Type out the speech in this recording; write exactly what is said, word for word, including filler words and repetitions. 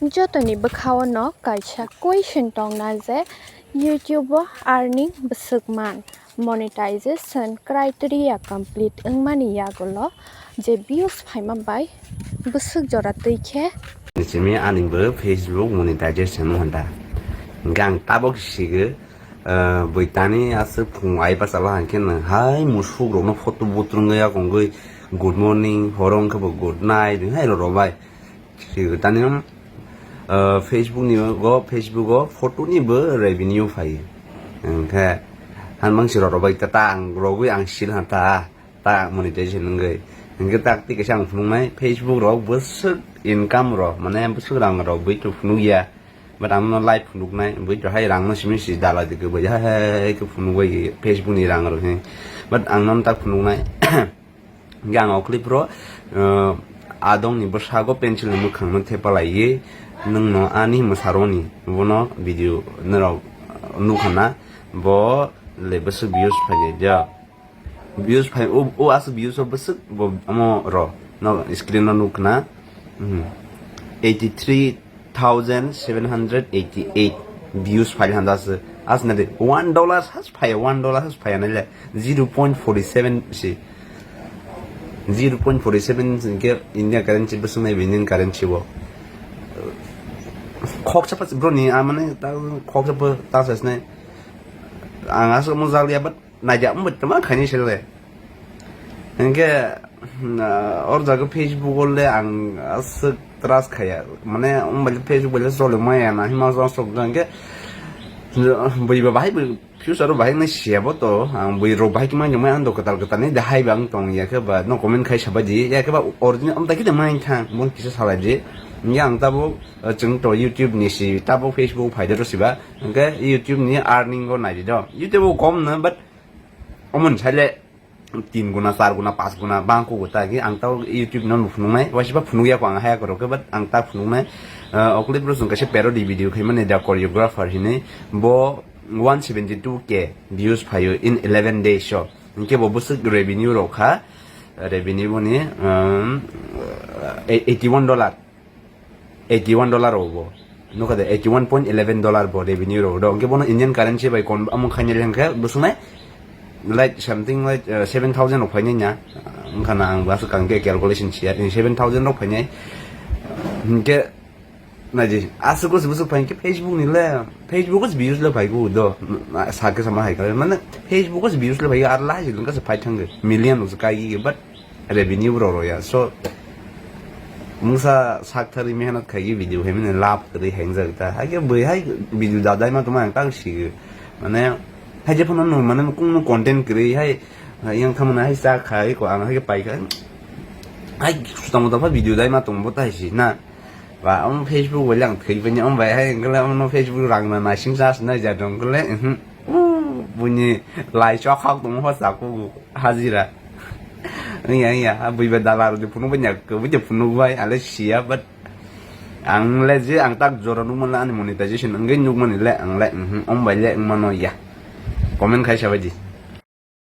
Jotoni bwkhao no kaisa question tongna je YouTube o earning bwswk man, monetization criteria complete wngmani yagulo je views phaima bai bwswk jora twi khe. Simi ani bo Facebook monetization wngkha da. Hingke ang tabok sigo, ah, bwitani aswk phung ai bachalo hingke nang hai musuk rokno photo butrung ya kongoi good morning, horo hingke bo good night, hai roro bai. Swi tani, ah, Facebook ni go, Facebook o photo ni bo revenue phai. Hingke han mang si roro bai ta, ta ang rogwi ang sil ha ta, ta monetization wngwi. Hingke tak twi kaisa ang phunuknai, Facebook rok bwswk income rok, mane bwswk rang rok bwi to phunukya. But ang no live phunuknai, bwi to hai rang no simi si dala dikhe bai hai, hai, hai khe phunuk bai Facebook ni rang rok he. But ang no tak phunuknai. Hingke ang o clip ro, eh, adong ni bwsago pencil ni mwkhang no thepa laiwi, nwng no ani mwsaroni bono video norok nukha na, bo le bwswk views phai ja. Views phai, o, o aswk views o bwswk bo omo ro, no screen no nukha na, mhm, eighty three thousand seven hundred eighty eight views phai handa se. Asna de one dollar has phai, one dollar has phai na le zero point forty seven si. Zero point forty seven ke India currency bwswk nai Indian currency bo. Khoksa pa bro ni amane ta khoksa pa ta sa snai. Ang aswk mo jaliya but naijak wngbai tongma khaini sele. Hingke, ah, or jaga Facebook o le ang aswk trust khaya. Mane, wngbai le Facebook bai le chole maya na, hima jang sok jang ke, bui ba bahai bui future o bahai nai siya bo to, ang bui rok bahai khe manya maya ando kwtal kwtal ni de hai bang tong ya khe ba, no comment khai sabai di, ya khe ba original amta khe de mai thang, bon kisa salai di. Hingke ang tabuk, ah, chwng to YouTube ni si, tabuk Facebook phai de ro siba. Hingke YouTube ni earning go nai di do. YouTube o kom no, but omon sai le tin guna, char guna, panch guna bang kugo ta ki ang tao YouTube no phunuknai, waisa ba phunukya ko ang haya korok khe, but ang ta phunuknai. Ah, o clip ro chwng kaisa parody video khai mani da choreographer hinui, bo one seventy two K views phaio in eleven days o. Hingke bo bwswk revenue rok kha, revenue boni, um, eighty one dollar. Eighty one dollar rok bo. Nukha de, eighty one point eleven dollar bo revenue rok do. Hingke bono Indian currency bai kon amung khainai le hingke bwswknai, like, something like, uh, seven thousand rok phainai na. Wngkha na ang bo aswk ang khe calculation siya, seven thousand rok phainai. Hingke naidi, aswk bwswk bwswk phai hingke Facebook ni le, Facebook o views le phai gu do. Sa khe sama hai kha, mane Facebook o views le phai gu, ar lai jil wngkha se phai thang million rok se kai gi, but revenue bo rw ya. So, mungsa sak thari mehnat khai video hai mene lab kwrwi hai wngjak ta. Hai khe bui hai video da dai ma tongma ang tang si. Mane, hai je phano nung mane kung nung content kwrwi hai, hai yang thamana hai sa khai ko ang hai khe pai kha. Hai suta muta pha video dai ma tong bo tai si na. Ba, omo Facebook bai lang thwi bini, omo bai hai wngkhe le omo Facebook rang na naising sa sinai ja dong khe le, mhm. Buini lai chok hak tong ho sa ku hajira. Iya, iya, ha bui bai dalar di phunuk bai nya, ku bui phunuk bai, ale siya, but ang le je ang tak jora nuk man le ani monetization wngwi nuk mani le ang le, mhm, omo bai le wng mano ya. Comment khai sa bai di.